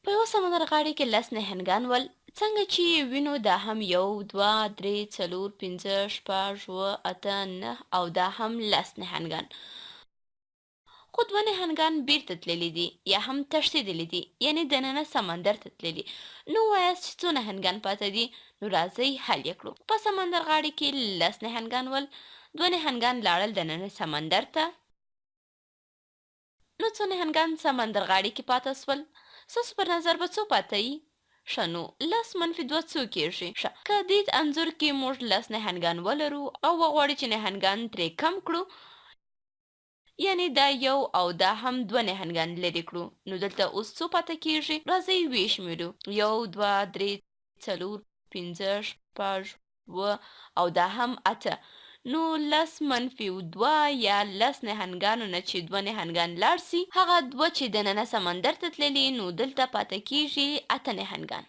په یوه سمندرغاړي کې لس نهنګان ول. څنګه چې یې وینو دا هم یو، دوه، درې، څلور، پنځه، شپږ، اووه، اته، نه او دا هم لس نهنګان. خو دوه نهنګان بیرته تللي دي یا هم تښتېدلي دي یعنې دننه سمندر ته تللي. نو ووایاست چې څو نهنګان پاته دي؟ نو راځئ حل یې کړو. په سمندرغاړي کې لس نهنګان ول. دوه نهنګان لاړل دننه سمندر ته. نو څو نهنګان سمندرغاړي کې پاته سول؟ ستاسو پر نظر به څو پاته يي؟ ښه نو لس منفي دوه څو کېږي؟ ښه که دې انځور کې موږ لس نهنګان ولرو او وغواړو چې نهنګان ترې کم کړو یعنې دا یو او دا هم دوه نهنګان لرې کړو نو دلته اوس څو پاته کېږي؟ راځئ ویې شمېرو یو، دوه، درې، څلور، پنځه، شپږ، اووه او دا هم اته نو لس منفي دوه یا لس نهنګانو نه چې دوه نهنګان لاړ سي هغه دوه چې دننه سمندر ته تللي نو دلته پاته کیږي اته نهنګان.